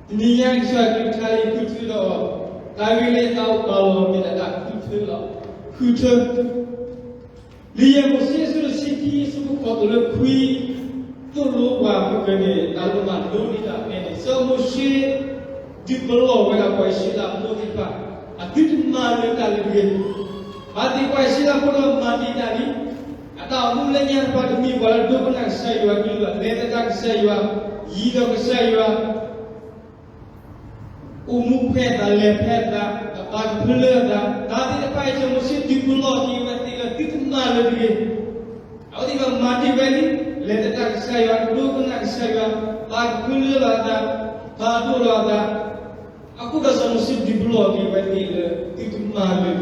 တနံၤညါကစၢ်ယွၤကလုၢ်ကထါလၢယဃုထၢဒီး တၢ်ဂ့ၢ်လၢယသးအိၣ်ပာ်လီၤမ့ၢ်ဒၣ်တၢ်ဃုထၢလီၤ. ဃုထၢ လံာ်ယဲၢ်မိၤၡ့အဆၢဒိၣ်တဆံခံ အဆၢဖိဃိးတုၤလၢခွံ, သိၣ်လိပှၤမုၢ်ကန့ၢ် တၢ်လီၤမၢ်လိန့ၢ်တၢ်ဖဲန့ၣ် စီၤမိၤၡ့ ဒုးပလီၢ်ဝဲဒၣ်ပှၤအံၣ်စရ့လးဖိသ့ၣ်တဖၣ် အသုတမၤလၢၤတၢ်လၢၤတဂ့ၤ. ဘၣ်သ့ၣ်ပှၤအံၣ်စရ့လးဖိဒီးမၤဒံးတၢ်လံ. အတၢ်အိၣ်မူလၢညါတဖၣ်တမ့ၢ်ပှၤလၢဒိကနၣ်ကစၢ်ယွၤကလုၢ်ဘၣ်, လဲၤသဒၣ်ကစၢ်ယွၤ, ယံၤဒီးကစၢ်ယွၤ အိၣ်မူဖဲအသး လဲၤဖဲအသး ဒီးပာ်ကဖၢလၢအသး, တၢ်သ့ၣ်တဖၣ်အံၤ စီၤမိၤၡ့ဒုးပလီၢ်က့ၤဝဲသ့ၣ်လၢသုတမၤလၢၤတဂ့ၤ. အဝဲသ့ၣ်တဖၣ်မၤတ့ၢ်ဝဲလံ, လဲၤသဒၣ်ကစၢ်ယွၤ, ဒိကနၣ်ကစၢ်ယွၤ, ပာ်ကဖၢလၢအသး, ပာ်ဒိၣ်လီၤအသး, အဃိဒီးစီၤမိၤၡ့ဒုးပလီၢ်က့ၤဝဲသ့ၣ်လၢ သုတမၤလၢၤတဂ့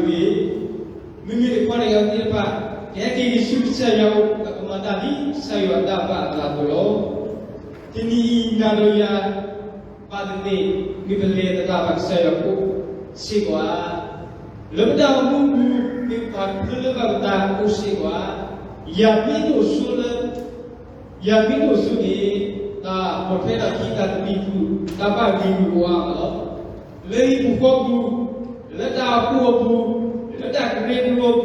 ၤ. မ့မ့ၢ်တခီန့ၣ် အဝဲသ့ၣ်တဖၣ် ကဟဲက့ၤက့ၤဆူကစၢ်ယွၤအအိၣ် ဒီးကမၤတၢ်ဒ်ကစၢ်ယွၤအတၢ်ဘၣ်အသးအသိးလီၤ. တနံၤအံၤနၤဒီးယၤ ဘၣ်သ့ၣ်သ့ၣ် မ့ၢ်ပလဲၤသဒၣ်ဘၣ်ကစၢ်ယွၤအအိၣ်စ့ၢ်ကီးဧါ, လၢပတၢ်အိၣ်မူပူၤ မ့ၢ်ပာ်ကဖၢလၢဘၣ်ပသးအအိၣ်စ့ၢ်ကီးဧါ, ယၤမ့ၢ်ဒိၣ်စိလၢ ယၤမ့ၢ်ဒိၣ်စိန့ၣ် တၢ်ပိာ်ထွဲတၢ်ခံးတၢ်သဘံၣ်ပူၤ တၢ်ဘၣ်ဂံၢ်ဂူာ်အိၣ်အါမးလီၤ. လၢဟံၣ်ပူၤဃီပူၤ, လၢတၢ်အိၣ်ဖှိၣ်အပူၤ, လၢတၢ်ကရၢကရိအပူၤ,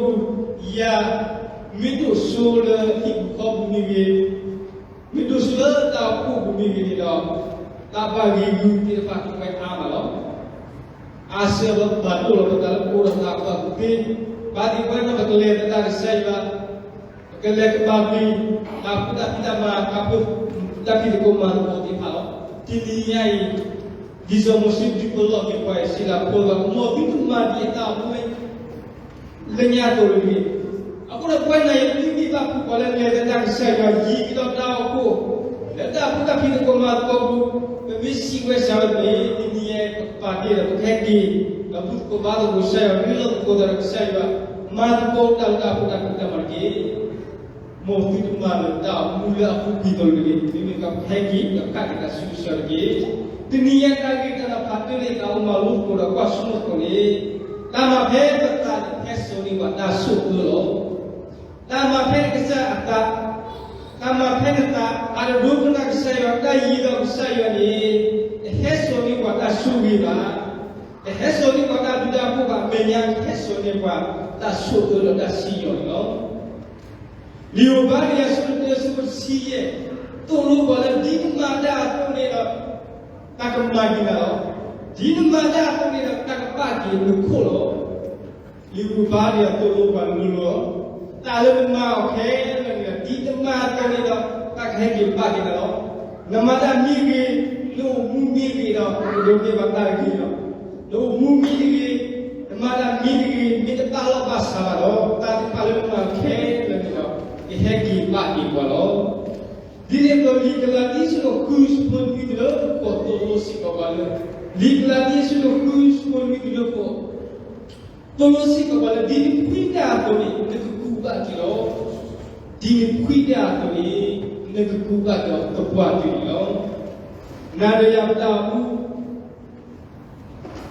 ယၤမ့ၢ်ဒိၣ်စိလၢဟံၣ်ပူၤဃီပူၤမ့ၢ်ဂ့ၤ, မ့ၢ်ဒိၣ်စိလၢတၢ်အိၣ်ဖှိၣ်ပူၤမ့ၢ်ဂ့ၤန့ၣ်ဒီး တၢ်ဘၣ်ဂံၢ်ဂူာ်သ့ၣ်တဖၣ်ကအိၣ်ဝဲအါမးလီၤ. အါစၢၤလၢပဘၣ်ဒိၣ်လီၤပသးလၢပအိၣ်ဒီးတၢ်ကူၣ်ဘၣ်ကူၣ်သ့, ဘၣ်သ့ၣ်သ့ၣ်ပဝဲဒီးပကလဲၤသဒၣ်ကစၢ်ယွၤ, ပကလဲၤကဘၣ်ပျံၤ တၢ်ဖုးတၢ်ဖံးတၢ်မၤ တၢ်ဖုးတၢ်ဖံးသကိးမၤသကိးသ့ၣ်တဖၣ်လီၤ. တနံၤညါအံၤ ဒ်စီၤမိၤၡ့ဒုးပလီၢ်က့ၤပှၤအံၣ်စရ့လးဖိအသိး မ်သုတမၤဒံးအတၢ်အိၣ်မူ လၢညါအသိးတဂ့ၤ. အဃိဒီးပဝဲနၤယၤ ပမ့ၢ်ဘၣ်ဃးပှၤလၢလဲၤသဒၣ်ကစၢ်ယွၤ ယံၤကဒီးတၢ်အိၣ်ဖှိၣ် လၢတၢ်ဖုးတၢ်ဖံးသကိးမၤသကိးပူၤ, ပမ့ၢ်စံးဝဲစံးဝဲန့ၣ် တနံၤညါပကပာ်တ့ၢ်ဒီးပကဟဲက့ၤ ဒီးဘူၣ်သကိးဘါသကိးကစၢ်ယွၤ ရ့လိာ်သကိးသးဒီးကစၢ်ယွၤ မၤသကိးတၢ်လၢတၢ်ဖုးတၢ်ဖံးတၢ်မၤတက့ၢ်. မ်သုတမၤလၢၤတၢ်အိၣ်မူလၢအပူၤကွံာ်အသိးတဂ့ၤ. မ့မ့ၢ်ကဟဲက့ၤဒီးခးက့ၤတၢ်ဆူကစၢ်ယွၤတက့ၢ်. တနံၤညါတၢ်ဂ့ၢ်တၢ်လၢဖးတၢၢ်န့ၣ် တၢ်အိၣ်မၤလိသကိးဒီးကွၢ်ဆိကမိၣ်သကိးန့ၣ် တၢ်မၤဖဲပသးန့ၣ် ဟဲစိာ်န့ၢ်ပှၤတၢ်ဆိၣ်အၢလီၤ. တၢ်မၤဖဲနကစၢ်အသး, တၢ်မၤဖဲနသး အတဒိကနၣ်ကစၢ်ယွၤ တၢ်ယံၤဒီးကစၢ်ယွၤန့ၣ် တဟဲစိာ်န့ၢ်ပှၤတၢ်ဆိၣ်ဂ့ၤဘၣ်, တဟဲစိာ်န့ၢ်ပှၤတၢ်ဘျုးတၢ်ဖှိၣ်ဘၣ်, အမဲာ်ညါကဟဲစိာ်န့ၢ်ပှၤတၢ်ဆိၣ်အၢဒီးတၢ်စံၣ်ညီၣ်န့ၣ်လီၤ. လံာ်ဧိၤဘၤဟၣ်အဆၢဒိၣ်တၢအဆၢဖိတဆံယဲၢ် သိၣ်လိပှၤလၢဒ်နမၤတၢ်အသိးန့ၣ်ဒီး တၢ်ကမၤက့ၤနၤလီၤ. ဒ်နမၤတၢ်အသိးန့ၣ်ဒီး တၢ်ကဘၣ်က့ၤနခိၣ်လီၤ. လံာ်ဧိၤဘၤဟၣ်န့ၣ်သိၣ်လိပှၤလိၤလိၤလီၤ. တၢ်လၢနမၤအီၤခဲလၢာ်န့ၣ်ဒီး ဒ်နမၤအသိးန့ၣ်ဒီး တၢ်ကဟဲက့ၤဘၣ်က့ၤနၤလီၤ. နမၤတၢ်မ့ၢ်ဂ့ၤ, နအိၣ်မူမ့ၢ်ဂ့ၤဒီး နကဒိးန့ၢ်ဘၣ်တၢ်ဂ့ၤလီၤ. နအိၣ်မူမ့ၢ်တဂ့ၤ, နမၤတၢ်မ့ၢ်တဂ့ၤ, မ့ၢ်တဘၣ်လီၢ်ဘၣ်စးဘၣ်ဒီး တၢ်သ့ၣ်တဖၣ်လၢနမၤခဲလၢာ်န့ၣ်ဒီး ကဟဲက့ၤဘၣ်က့ၤပှၤလီၤ. ဒ်န့ၣ်အသိး လံာ်ကလၤတံ အဆၢဒိၣ်ဃု အဆၢဖိနွံတုၤလၢဃိး သိၣ်လိစ့ၢ်ကီးပှၤလၢ, လံာ်ကလၤတံ အဆၢဒိၣ်ဃု အဆၢဖိနွံတုၤလၢဃိး သိၣ်လိစ့ၢ်ကီးပှၤလၢ ဒ်နဖှံတၢ်အသိးန့ၣ် နကကူးဘၣ်က့ၤလီၤ. ဒ်နဖှံတၢ်အသိးန့ၣ် နကကူးဘၣ်က့ၤအီၤသပှၢ်ကတၢၢ်န့ၣ်လီၤ. နၤဒီးယၤပတၢ်အိၣ်မူ ပှၤ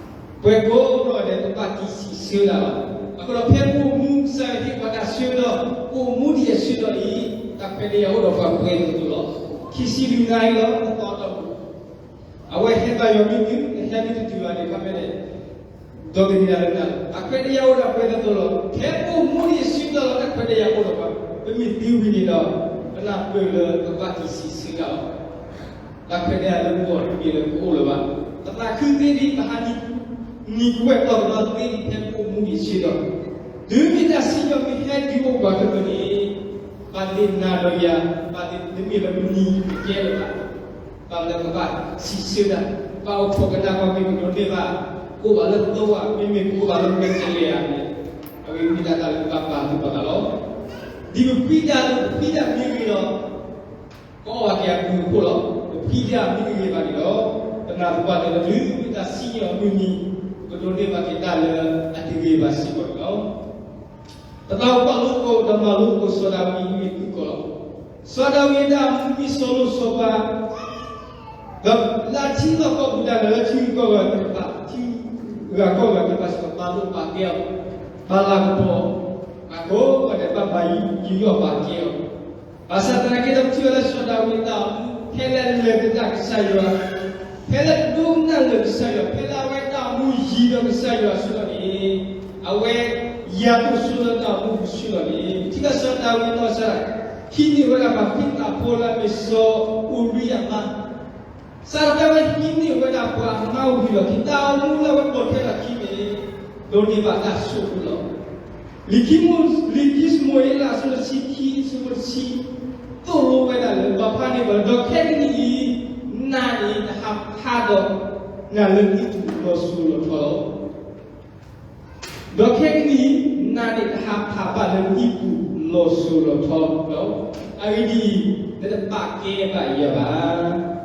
ကိးဂၤဒဲး ပဘၣ်တၢ်စံးဆၢဒၣ်လီၤ. အဃိဒီးဖဲပအိၣ်မူ ကစၢ်ယွၤဟ့ၣ်ပှၤတၢ်ဆၢကတီၢ်, ပအိၣ်မူဒံးအဆၢကတီၢ်အံၤ, တၢ်ခွဲးတၢ်ယာ်အိၣ်ဒီးပှၤပှဲၤတသိးလီၤ. ခံဆံလွံၢ်နၣ်ရံၣ်လီၤ တသီအတီၢ်ပူၤ အဝဲဟဲဘၣ်ယွၤမ့ၢ်တုၤ နဟဲမ့ၢ်တတုၤဘၣ်န့ၣ် ခီဖျိန့ၣ် ဒီးကန့ၢ်ဒၣ်လၢနၤလီၤ. တၢ်ခွဲးတၢ်ယာ်အိၣ်ဒီးပှဲၤတသိးလီၤ. ဖဲပအိၣ်မူဒံးအဆၢကတီၢ်လီၤ တၢ်ခွဲးတၢ်ယာ်အိၣ်ဒီးပှၤ, ပမ့ၢ်သံဝံၤန့ၣ်ဒီး ပနၢ်ပၢၢ်လၢပဘၣ်တၢ်စံးဆၢဒၣ်လီၤ. တၢ်ခွဲးတၢ်ယာ်လၢပဂီၢ်တမ့ၢ်လၢပအိၣ်လၢၤဘၣ်. ပသးခုသ့ဒံး ပဟးနံၤကွဲးပီၢ်ကဒီးသ့ဒံး ဖဲပအိၣ်မူဒံးအဆၢကတီၢ်, တုၤမ့ၢ်တၢ်စံၣ်ညီၣ်မ့ၢ်ဟဲတုၤအိၣ်ပှၤခီဖျိန့ၣ်, ဘၣ်သ့ၣ်နၤဒီးယၤ, ဘၣ်သ့ၣ်တမ့ၢ်လၢပနံၤကဲလၢၤဘၣ်. ဘၣ်လၢပဘၣ်စံးဆၢဒၣ်, ဘၣ်အိၣ်ခိးကဒါက့ၤ ပဒိးန့ၢ်ဘၣ်, ကအိၣ်ဘၣ်လၢသဝီ မ့မ့ၢ်ကအိၣ်ဘၣ်လၢမဲာ်တဲးလဲးဧါန့ၣ်, အဝဲမ့ၢ်ဒၣ်တၢ်လၢပဘၣ်ပာ်သူၣ်ပာ်သးလီၤ. ဒ်ပဖှံတၢ်အသိး ပဖှံတၢ်မ့ၢ်ဂ့ၤဒီး ကအီၣ်ဘၣ်က့ၤအဘျုးအဖှိၣ်လီၤ. ပဖှံတၢ်မ့ၢ်တဂ့ၤဘၣ်န့ၣ်ဒီး ပနၢ်ပၢၢ်ဘၣ်လၢ တုၤမ့ၢ်တၢ်စံၣ်ညီၣ်အမုၢ်နံၤ ပကဒိးန့ၢ်ဘၣ်က့ၤတၢ်လၢအတဂ့ၤဘၣ်စ့ၢ်ကီးန့ၣ်လီၤ. ပသးအိၣ်ပာ်လိာ်သကိး ဒီးမၤလိသကိးစီၤဒၤဝံးအံၤမ့ၢ်သုကိးလီၤ. စီၤဒၤဝံးအတၢ်အိၣ်မူမ့ၢ်စီလိၤစီၤပၤ ဒီးလၢထံလီၢ်ကီၢ်ပူၤဒၣ်လဲာ် လၢထံဂုၤကီၢ်ဂၤသ့ၣ်တဖၣ်, ထံဂၤကီၢ်ဂၤသ့ၣ်တဖၣ်စ့ၢ်ကီး ပာ်ဒိၣ်ပာ်ကဲအီၤ, ပာ်လၤကပီၤ, အကိးဂၤဒဲး ဘၣ်မၤယူးယီၣ်ပာ်ကဲအီၤ. ဘၣ်ဆၣ်သနာ်က့ဒီး ပထံၣ်ဝဲလၢစီၤဒၤဝံးအတၢ်အိၣ်မူ ဖဲလၢအလဲၤသဒၣ်ကစၢ်ယွၤ ဖဲလၢဒိကနၣ်လၢကစၢ်ယွၤ, ဖဲလၢအဝဲတၢ်အိၣ်မူယံၤဒီးကစၢ်ယွၤအဆၢကတီၢ်န့ၣ်, အဝဲယၤသိၣ်ဆိလၢတၢ်အိၣ်မူပူၤဆူလီၤန့ၣ်, ထံၣ်ဘၣ်စီၤဒၤဝံးနီၢ်ကစၢ်, ဟံးန့ၢ်ဝဲဒၣ်ပှၤဃံသးဖိလၢအမ့ၢ်စီၤအူၤရံယၤမါ, စးထီၣ်ဖဲအဝဲဟံးန့ၢ်ဝဲဒၣ်ပှၤအမါဝံၤလီၢ်ခံ, တၢ်အိၣ်မူလၢအဝဲပိာ်ထွဲထီၣ်ခံန့ၣ်, ဒိးန့ၢ်ဘၣ်တၢ်ဆိၣ်အၢလီၤ. လံာ်ခံ, လံာ်ခံၡမူၤအ့လးအဆၢတဆံခံ, အဆၢဖိတဆံ, သိၣ်လိဝဲဒၣ်လၢ ဘၣ်ဖဲန့ၣ်ဘၣ်ဒီး ခဲကနံၣ်အံၤ, နးန့ၣ်တဟးဖးဒီးနၤလၢနဟံၣ်ပူၤလီၤစိၤလီၤထီလီၤ. ဒီးခဲကနံၣ်အံၤ, နးန့ၣ်တဟးဖးဘၣ်လၢနဟံၣ်ပူၤလီၤစိၤလီၤထီ, အဂ့ၢ်ဒ်အံၤ, နတဘၣ်ကဲဘၣ်ယၤဘၣ်.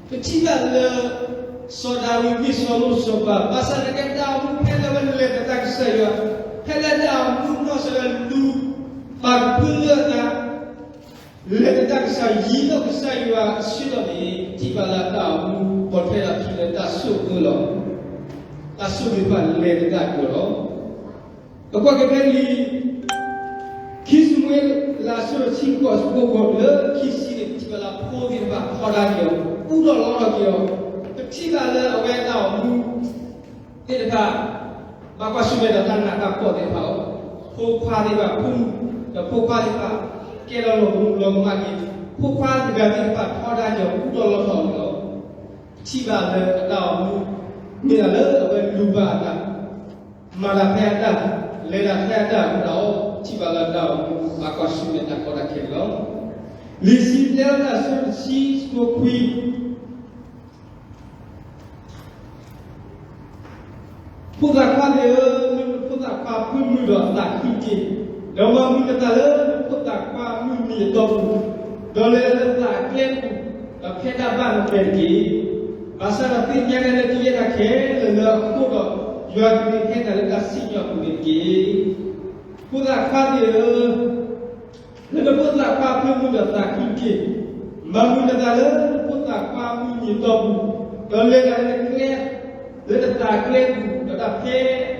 ပထံၣ်ဘၣ်လၢ စီၤဒၤဝံးမ့ၢ်စီၤလိၣ်စီၤပၤ, ဘၣ်ဆၣ်သနာ်က့တၢ်အိၣ်မူဖဲလၢအဝဲလဲၤသဒၣ်ကစၢ်ယွၤ, ဖဲလၢတၢ်အိၣ်မူနီၢ်ကစၢ်ယွၤလူၤ ပာ်ကဖၢလၢအသး, လဲၤသဒၣ်ကစၢ်ယွၤ, ယံၤဒီးကစၢ်ယွၤအဆၢကတီၢ်န့ၣ်, ထံၣ်ဘၣ်လၢတၢ်အိၣ်မူပိာ်ထွဲထီၣ်ခံလၢတၢ်ဆိၣ်အၢလီၤ. တၢ်ဆိၣ်ဂ့ၤတဖၣ်လဲၤသဒၣ်ကဒီးလီၤ. ပကွၢ်က့ၤဖဲလံာ် ခံၡမူၤအ့လး အဆၢဒိၣ်တဆံဃိး, အဆၢဖိဃိးတုၤလၢခံဆံန့ၣ်, ပထံၣ်ဘၣ်လၢဖိသ့ၣ်တဖၣ်ထီဒါက့ၤအီၤ, အူထီၣ်လီထီၣ်က့ၤအီၤ, ပထံၣ်ဘၣ်လၢအဝဲတၢ်အိၣ်မူသ့ၣ်တဖၣ် ဘၣ်ကွၢ်ဆၢၣ်မဲာ်ဒီးတၢ်နးတၢ်ဖှီၣ်သ့ၣ်တဖၣ်အီၤ, ဖိခွါသ့ၣ်တဖၣ်, ဖိမုၣ်, ဒီးဖိခွါသ့ၣ်တဖၣ် ကဲထီၣ်လီၤမုၢ်လီၤကမၣ်က့ၤ, ဖိခွါတဂၤသ့ၣ်တဖၣ်ထီဒါက့ၤအီၤ အူထီၣ်လီထီၣ်န့ၣ်လီၤ. ပထံၣ်ဘၣ်လၢအတၢ်အိၣ်မူ မ့ၢ်ဒၣ်လၢအဝဲလူၤဘၣ်အတၢ်, မၤတၢ်ဖဲအတၢ်, လဲၤတၢ်ဖဲအတၢ်အဃိဒီး, ပထံၣ်ဘၣ်လၢတၢ်အိၣ်မူဘၣ်ကွၢ်ဆၢၣ်မဲာ်တၢ်ကီတၢ်ခဲန့ၣ်လီၤ. လံာ်စံးတဲလီၤတၢ် အဆၢတဆံ, အဆၢဖိခွံ ဖိသၣ်ခွါသ့ၣ်ဧၢ, လၢနဖိသၣ်ခွါအဖၢမုၢ်ဒီးအသးခုတက့ၢ်, ဒီးမၤမုာ်နသးလၢနဖိသၣ်ခွါအမုၢ်နံၤအတီၢ်ပူၤ, ဒီးလဲၤလၢနသးအကျဲပူၤ, ဒီးဖဲတၢ်ဘၣ်နမဲာ်တက့ၢ်. ဘၣ်ဆၣ်ဒီးသ့ၣ်ညါနၤလၢကယဲၢ်တၢ်ခဲလၢာ်လၢအဃိဒီး, ယွၤကဒုးဟဲနၤလၢတၢ်စံၣ်ညီၣ်အပူၤန့ၣ်တက့ၢ်. ဖိသၣ်ခွါသ့ၣ်ဧၢ, လၢနဖိသၣ်ခွါအဖၢမုၢ်ဒီးသးခုတက့ၢ်, မၤမုာ်နသးလၢနဖိသၣ်ခွါအမုၢ်နံၤအတီၢ်ပူၤ, ဒီးလဲၤတၢ်လၢနကျဲ, လၢနသးအကျဲပူၤ, ဒီးတၢ်ဖဲ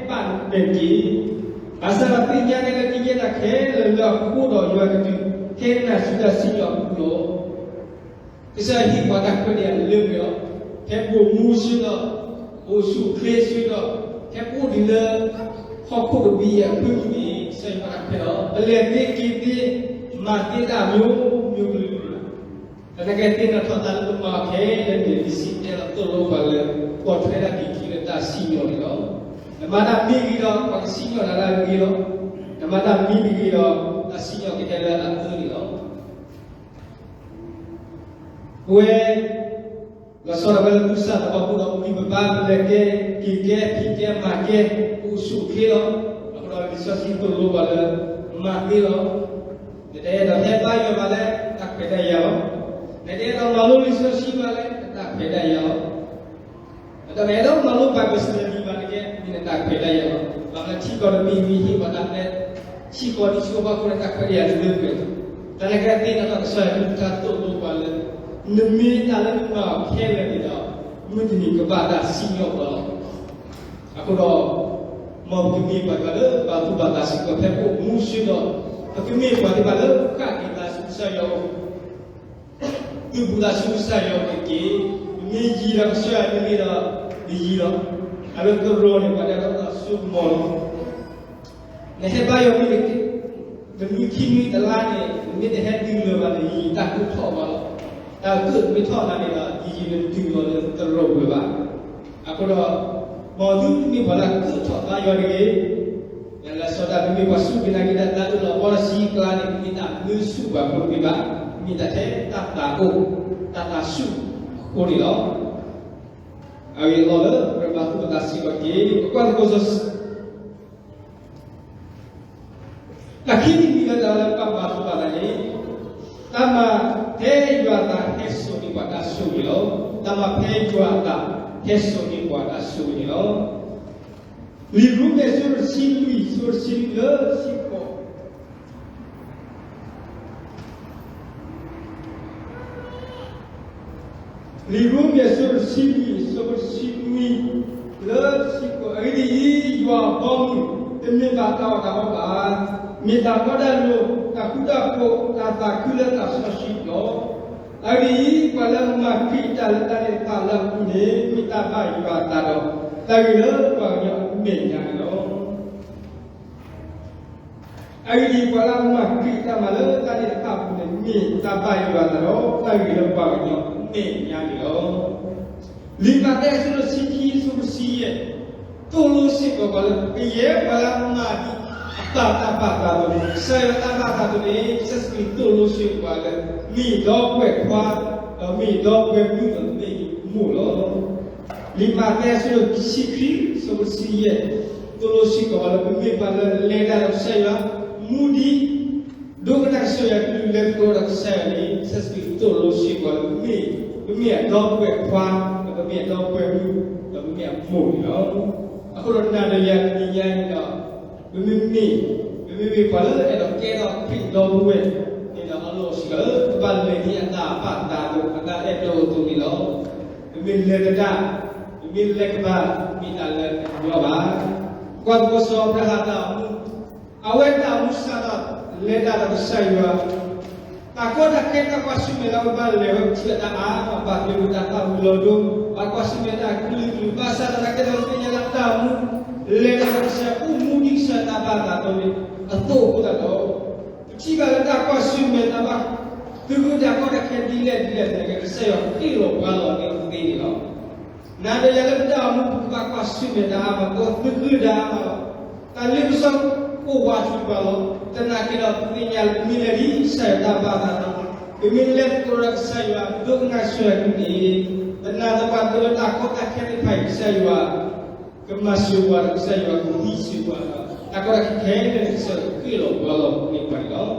ဘၣ်နမဲာ်တက့ၢ်. ဘၣ်ဆၣ်ဒီးသ့ၣ်ညါနၤလၢကယဲၢ်တၢ်ခဲလၢာ်လၢအဃိဒီး ယွၤကဒုးဟဲနၤဆူတၢ်စံၣ်ညီၣ်အပူၤလီၤ. ကစၢ်ယွၤဟ့ၣ်ပှၤတၢ်ခွဲးတၢ်ယာ်လၢပှဲၤအီၤ, ဖဲပအိၣ်မူဆၢဒီး, အိၣ်ဆူၣ်အိၣ်ချ့ဆၢဒီး, ဖဲပအိၣ်ဒံးလၢ ဟီၣ်ခိၣ်တဘ့ၣ်အံၤအဖၢမုၢ်န့ၣ်, ကစၢ်ယွၤဟ့ၣ်ပှၤတၢ်ခွဲးတၢ်ယာ်, ပလဲၤသ့က့ၤသ့, မၤသ့တၢ်အမျိုးမျိုးကလုာ်ကလုာ်လီၤ. သနာ်က့သ့ၣ်နီၣ်ထီၣ်သးလၢပမၤအီၤခဲလၢာ်န့ၣ်, လံာ်စံးတဲလီၤသိၣ်လိပှၤလၢ ပိာ်ထွဲတၢ်ဒ်ခံလၢတၢ်စံၣ်ညီၣ်န့ၣ်လီၤ. နမၤတၢ်မ့ၢ်ဂ့ၤဒီး ပှၤကစံၣ်ညီၣ်နၤလၢအဂ့ၤလီၤ. နမၤတၢ်မ့ၢ်တဂ့ၤဒီး တၢ်စံၣ်ညီၣ်ကဟဲလၢအအၢန့ၣ်လီၤ. ပဝဲ လီၤဆီဒၣ်ဝဲလၢသူၣ်စၢ်သးဘီၣ်ဖိဒီး ပဂံၢ်ပဘါ ပလဲၤကဲ, က့ၤကဲ, ဖံးကဲ, မၤကဲ, အိၣ်ဆူၣ်အိၣ်ချ့လီၤ. အဃိဒီးလံာ်စီဆှံသိၣ်လိပှၤလၢ မၤသ့လီၤ. နတအဲၣ်ဒိးဟဲဘါယွၤဘၣ်လဲၣ်, တၢ်ခွဲးတၢ်ယာ်လီၤ. နတအဲၣ်ဒိးမၤလိလံာ်စီဆှံဘၣ်လဲၣ်, တၢ်ခွဲးတၢ်ယာ်လီၤ. နတအဲၣ်ဒိးမၤလိ Bible study ဘၣ်န့ၣ်ကဲ မ့ၢ်နတၢ်ခွဲးတၢ်ယာ်လီၤ. ဘၣ်မနုၤထံကီၢ်တဘ့ၣ်မ့ၢ်ဟ့ၣ်ပှၤတၢ်ဖဲ ထံကီၢ်ဒ်ဆူအဖီခိၣ်န့ၣ် တၢ်ခွဲးတၢ်ယာ်တလၢပှဲၤလီၤ. သနာ်က့သ့ၣ်နီၣ်ထီၣ်ကစၢ်ယွၤအကလုၢ်ကထါသိၣ်လိပှၤလၢ နမ့ၢ်တၢ်လၢနမၤအီၤခဲလၢာ်န့ၣ်ဒီး မုၢ်တနံၤကဘၣ်တၢ်စံၣ်ညီၣ်ပှၤလီၤ. အဃိဒီး မ်ပကမ့ၢ်ပှၤတဂၤလၢ ဘၣ်သူၣ်ဘၣ်သးစ့ၢ်ကီး ဖဲပအိၣ်မူဆၢဒီး ပကမ့ၢ်ပှၤသ့ၣ်တဖၣ်လၢဃၣ်က့ၤသးဆူကစၢ်ယွၤအအိၣ်, သုးဘူးသးဆူကစၢ်ယွၤအအိၣ်တက့ၢ်. ပမ့ၢ်ယံၤဒီးကစၢ်ယွၤမ့ၢ်ဂ့ၤဒီး ပယံၤလီၤ. အလၢသရိာ်န့ၣ် ပှၤတဲဒီးတၢ်စိကမီၤလီၤ. နဟဲဘါယွၤမ့ၢ်တက့ၢ်, တနွံခံနွံတလါန့ၣ် နမ့ၢ်တဟဲတုၤလၢၤဘၣ်န့ၣ် ယံာ်ယံာ်တၢ်ကၢၣ်ထီၣ်ဘၣ်လီၤ. တၢ်ကၢၣ်မ့ၢ်ထီၣ်နၤန့ၣ်ဒီး ယံာ်ယံာ်နတတုၤလီၤလၢသရိာ်ပူၤဘၣ်. အဃိဒီး မ်သုတမ့ၢ်ပှၤလၢကၢၣ်ထီၣ်ဘါယွၤတဂ့ၤ. ယလၢစီၤဒၤ ပမ့ၢ်ပှၤစူၢ်က့ၤနာ်က့ၤတၢ်သးအုးလီၤ အဘီတဆံအကျါန့ၣ် မ့ၢ်တၢ်မၢဆူၣ်ပှၤဖိတမ့ၢ်ဘၣ်, မ့ၢ်တၢ်ထဲတၢ်သးအိၣ်, တၢ်သးဆူၣ်အဃိန့ၣ်လီၤ. အဂ့ၢ်အလီၢ်လၢ ပကဘၣ်သူၣ်ဘၣ်သးစ့ၢ်ကီးတက့ၢ်. ပကွၢ်သကိးစီ တၢ်ခံမံၤတမံၤလၢတၢ်လၢပဘၣ်သူၣ်ဘၣ်သးန့ၣ်, တၢ်မၤဖဲယွၤအသးဟဲစိာ်န့ၢ်ပှၤတၢ်ဆိၣ်ဂ့ၤလီၤ. တၢ်မၤဖဲယွၤအသးဟဲစိာ်န့ၢ်ပှၤတၢ်ဆိၣ်ဂ့ၤန့ၣ်လီၤ. လံာ်ရိမ့ၤ အဆၢတဆံလွံၢ် အဆၢတဆံလွံၢ်လၢတဆံဃိး လံာ်ရိမ့ၤ အဆၢတဆံလွံၢ် အဆၢဖိတဆံနွံ လၢတဆံဃိး, အဂ့ၢ်ဒ်အံၤ, ယွၤအဘီအမုၢ်တမ့ၢ်ဘၣ်တၢ်အီၣ်တၢ်အီဘၣ်, မ့ၢ်တၢ်တီတၢ်လိၤ, တၢ်ဃူတၢ်ဖိး, တၢ်သးခုလၢသးစီဆှံလီၤ. အဂ့ၢ်ဒ်အံၤ, ပှၤ ပှၤလၢအမၤခရံာ်အတၢ်လၢတၢ်န့ၣ်တဖၣ်လၢအပူၤန့ၣ် မ့ၢ်တၢ်ဘၣ်ယွၤအသးဒီး တၢ်ဂ့ၢ်လၢပှၤကညီအမဲာ်ညါန့ၣ်လီၤ. အဂ့ၢ်ဒ်အံၤ, ပှၤလၢအမၤခရံာ်အတၢ်မၤလၢတၢ်န့ၣ်တဖၣ်အပူၤန့ၣ် မ့ၢ်တၢ်ဘၣ်ယွၤအသးဒီး တၢ်ဂ့ၢ်လၢပှၤကညီအမဲာ်ညါန့ၣ်လီၤ. လံာ်မးသဲအဆၢဒိၣ်တဆံခံ အဆၢဖိတဆံယဲၢ်, သိၣ်လိစ့ၢ်ကီးပှၤလၢ ကယဲၢ်ပှၤလၢအမၤဒ်အပၢ်တၢ်ဘၣ်အသးအသိးန့ၣ်, ကစၢ်ယွၤတၢ်ဘၣ်အသးအသိးန့ၣ် ကစၢ်ယ့ၣ်ၡူးခရံာ်သိၣ်လိစ့ၢ်ကီးပှၤလၢ မ့ၢ်ဒီပုၢ်ဝဲၢ်ခွါ, ဒီးမ့ၢ်ဒီပုၢ်ဝဲၢ်မုၣ်ဒီးမ့ၢ်မိၢ်လီၤ. လံာ်မးသဲအဆၢဒိၣ်တဆံခံ အဆၢဖိတဆံယဲၢ်, သိၣ်လိစ့ၢ်ကီးပှၤလၢ ပမ့ၢ်ပှၤလၢအလဲၤတၢ်ဒီးကစၢ်ယွၤ မူဒံး ဒိကနၣ်ကစၢ်ယွၤအကလုၢ် လဲၤသကိးဒီးကစၢ်ယွၤန့ၣ် ကစၢ်ယ့ၣ်ၡူးခရံာ်သိၣ်လိစ့ၢ်ကီးလၢ ပမ့ၢ်အဒီပုၢ်ဝဲၢ်ခွါ, ဒီးပမ့ၢ်အဒီပုၢ်ဝဲၢ်မုၣ်, ဒီးပမ့ၢ်အမိၢ်န့ၣ်လီၤ. အဃိဒီးနၤဒီးယၤတနံၤညါအံၤဒီး ပမ့မ့ၢ်, ပမ့မ့ၢ်ပှၤလၢအဲၣ်ဒိးကဲထီၣ်ခရံာ်အဒီပုၢ်ဝဲၢ်န့ၣ်ဒီး အလီၢ်အိၣ်စ့ၢ်ကီးလၢပဘၣ်လဲၤဒ်အတၢ်ဘၣ်အသးအသိး အတၢ်အဲၣ်ဒိးအသိးန့ၣ်လီၤ. ပမ့ၢ်လဲၤသဒၣ်, ပမ့ၢ်လဲၤကပၤ, မ့ၢ်တၢ်လၢအညီဘၣ်. ကွၢ်သကိးစီၤအၤဘြၤဟၣ်အတၢ်အိၣ်မူ, အဝဲတၢ်အိၣ်မူစးထီၣ် လဲၤတၢ်ဒီးကစၢ်ယွၤ တၢ်ကီတၢ်ခဲ တၢ်ကွၢ်ဆၢၣ်မဲာ်လၢအဝဲဘၣ်လဲၤဝဲ ပထံၣ်ဘၣ်တၢ်အါ, ဘၣ်ပျံၤဝဲတၢ်သၣ်ဝံၤလီၤဒိ, ဘၣ်ကွၢ်ဆၢၣ်မဲာ်တၢ်ကလုာ်ကလုာ်, ဘၣ်ဆၣ်သနာ်က့ဒီး ပသ့ၣ်ညါလၢအတၢ်အိၣ်မူ လဲၤတၢ်ဒီးကစၢ်ယွၤ အိၣ်မူဒ်ကစၢ်ယွၤတၢ်ဘၣ်အသးအသိးန့ၣ် အသိးအဃိသတးဒီး ပထံၣ်ဘၣ်လၢတၢ်ကွၢ်ဆၢၣ်မဲာ် တၢ်ဘၣ်သဂၢၢ်တၢ်ကီတၢ်ခဲဒ်လဲၣ်ဒ်လဲၣ် သနာ်က့ ကစၢ်ယွၤဃ့ၢ်လီၤပှၤလီၤန့ၢ်အီၤသ့န့ၣ်လီၤ. နၤဒီးယၤလၢပတၢ်အိၣ်မူပူၤ ကဘၣ်ကွၢ်ဆၢၣ်မဲာ်တၢ်အါမး, ကသဂၢၢ်တၢ်အါမးလီၤ. တၢ်လ့ပစီအိၣ်ဝးဆူပှၤလီၤ. သနာ်က့ဒီး ပသ့ၣ်ညါလၢ ပမ့ၢ်လဲၤဒ်ကစၢ်ယွၤတၢ်ဘၣ်အသးဒီး ပမ့ၢ်လဲၤသကိးဒီးကစၢ်ယွၤ ဒိကနၣ်ကစၢ်ယွၤအကလုၢ်န့ၣ် ပနာ်သပှၢ်ကတၢၢ်လၢတၢ်ကီတၢ်ခဲသ့ၣ်တဖၣ်အံၤ ကစၢ်ယွၤ ကမၤစၢၤပှၤဒီး ကစၢ်ယွၤကဟံးစၢၤပှၤဒီး တၢ်ကီတၢ်ခဲခဲလၢာ်န့ၣ် ကစၢ်ယွၤကဃ့ၢ်လီၤပှၤလီၤန့ၢ်ပှၤန့ၣ်လီၤ.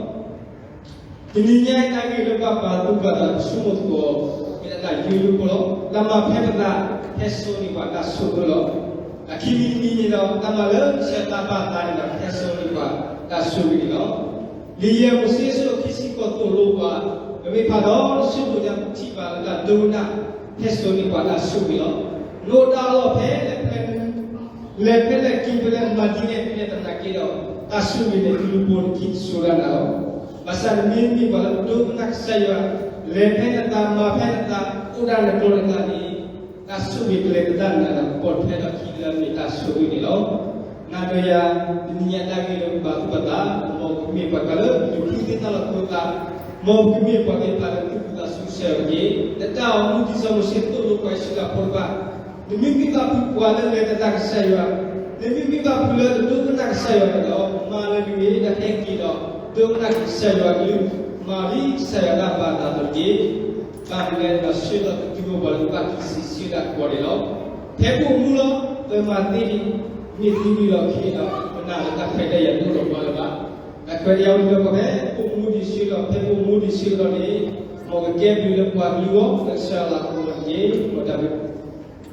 တနံၤညါအံၤ တၢ်ဂ့ၢ်လၢပဘၣ်ပာ်သူၣ်ပာ်သး ပဆိကမိၣ်သကိး မ့ၢ်ဒၣ်တၢ်ယိယိဖိလီၤ. တၢ်မၤဖဲပသး ဟဲစိာ်န့ၢ်ပှၤတၢ်ဆိၣ်အၢလီၤ. အခံမံၤတမံၤန့ၣ်ဒီး တၢ်မၤလၢကစၢ်ယွၤတၢ်ဘၣ်အသးန့ၣ်ဒီး ဟဲစိာ်န့ၢ်ပှၤတၢ်ဆိၣ်ဂ့ၤန့ၣ်လီၤ. လံာ်ယဲၢ်မိၤၡ့ အဆၢဒိၣ်ခံဆံဃိး သိၣ်လိပှၤ, ပမ့ၢ်ဖးဒီး နဆိကမိၣ်ညါ ပထံၣ်ဘၣ်လၢတၢ်ဒိကနၣ် ဟဲစိာ်န့ၢ်ပှၤတၢ်ဆိၣ်ဂ့ၤလီၤ. နအိၣ်တၢ်အလီၢ်ဖဲလဲၣ် လဲၤဖဲလဲၣ် က့ၤဖဲလဲၣ် မၤဒ်လဲၣ်ဒ်လဲၣ်သနာ်က့ဒီး တၢ်ဆိၣ်ဂ့ၤန့ၣ် ကလူၤပိာ်နခံစိၤဒၣ်နၤလီၤ. ဘၣ်ဆၣ်နမ့မ့ၢ်ပှၤလၢဒိကနၣ်ကစၢ်ယွၤ, လဲၤဖဲနသး မၤဖဲနသး အိၣ်ဒၣ်နကျိၤနသးန့ၣ် တၢ်ဆိၣ်ဂ့ၤကလဲၤသဒၣ်နၤဒီး ကပိာ်ထွဲထီၣ်အခံလၢမ့ၢ်တၢ်ဆိၣ်ဂ့ၤန့ၣ်လီၤ. နၤဒီးယၤ တနံၤညါတၢ်ဂ့ၢ်လၢပဘၣ်သူၣ်ပာ်သး, မ်ပကမ့ၢ်ပှၤတဂၤလၢ လူၤဃုသ့ၣ်နီၣ်လီၤကျိသး, မ်ပကမ့ၢ်ပှၤသ့ၣ်တဖၣ်လၢသူၣ်ခုသးခုကစၢ်ယွၤတက့ၢ်. လၢတၢ်အိၣ်မူဒ်စီၤမိၤၡ့သိၣ်လိပှၤအံၣ်စရ့လးဖိတဖၣ်, နမ့မ့ၢ်ဘၣ်ဖုးပှၤလၢလဲၤသဒၣ်ကစၢ်ယွၤ, နမ့မ့ၢ်ဘၣ်ဖုးလၢတဒိကနၣ်ကစၢ်ယွၤန့ၣ်ဒီး မၤလၢနဂ့ၤဒီးဟဲက့ၤဒီး ဒိကနၣ်က့ၤကစၢ်ယွၤအကလုၢ်, မၤဒ်ကစၢ်ယွၤတၢ်ဘၣ်အသးအသိးတက့ၢ်. ဘၣ်မနုၤလဲၣ်န့ၣ်ဒီး ဆၢကတီၢ်တတုၤဃီၤ ပှၤလၢဘၣ်သံဆံးဆံးဒၣ်ကပီၤန့ၣ်လီၤ. ဖဲပအိၣ်မူလီၤ ပမၤသ့ဒံး မ့ၢ်သ့ဒံးလီၤခံန့ၣ်ဒီး ပနာ်လၢတၢ်ခွဲးတၢ်ယာ်တအိၣ်ဒီးပှၤလၢၤဘၣ်. တၢ်ခွဲးတၢ်ယာ်အိၣ်ဒီးပှၤဖဲပအိၣ်မူဒံးဆၢကတီၢ်, ဖဲပအိၣ်မူဒံးဆၢကတီၢ်န့ၣ် မ်ကကဲဘျုးလၢပှၤကလုာ်အဂီၢ် လၢကစၢ်ယွၤအလၤကပီၤအဂီၢ်တက့ၢ်. မ်တၢ်ဘျုး